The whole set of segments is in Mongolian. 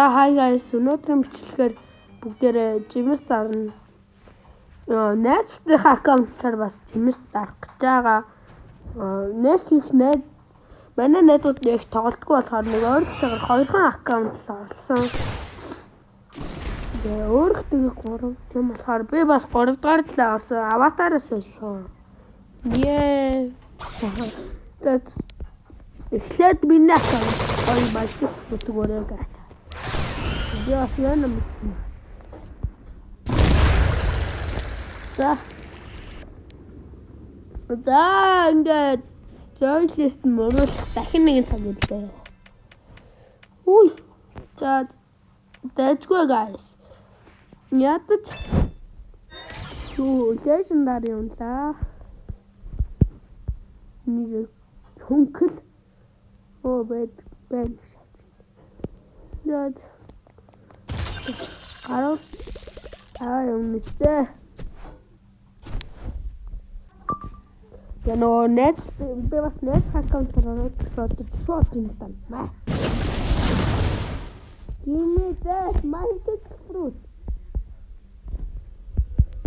Hi guys, өнөөдрийн бичлэгээр бүгдээрээ Gems дарна. Найзтынхаа аккаунтаар бас Gems дарах гэж байгаа. Нэг их найз манай найзууд нэг тоглолтгүй болохоор нэг ойролцоогоор хоёрхан аккаунт л олсон. Тэгээ өөрөхдөө 3. Тийм болохоор би бас 3 дугаар талаа орсон. Аватараас олсон. Ее. Тэгээд эхлээд миний аккаунт хоёр баялаг бүтгөөрэй гэх. Би бас яана мэдсэн. За. За ингээд joylist мөрөөл дахин нэгэн цаг ирлээ. Үй. За дайггүй guys. Ядаж юу legendary юм да. Нэг хөнгөл оо байд байна шаач. За гарав аа юм мэдээ. Тэгээ нөгөө найз би бас найз аккаунтаар ороод шууд юм даа. Give me that magic fruit.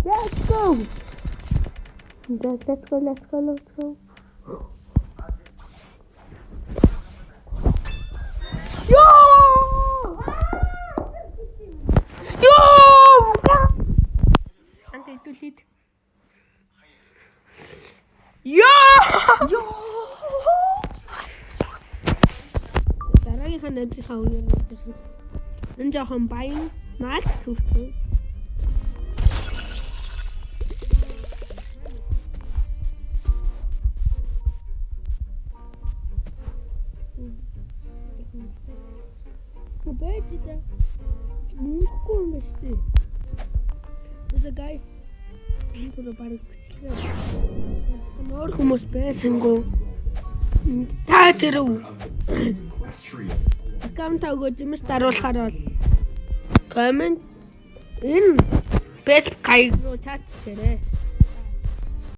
Let's go. Let's go, let's go, let's go. Yo! Yo! Ант итүүлээд. Yo! Yo! Дараагийнхаа найзынхаа үеэр орж. Энэ жоохон баян Макс хүрсэн. Байж та. Мөнгөгүй юм байна шүү дээ. Тэгээ guys энэ түр бараг бичлээ. Өөр хүмүүс байсангүй. Та тэр үү? Аккаунт өгөөж юмс даруулахаар бол коммент энэ Facebook хаяг руу чат чирээ.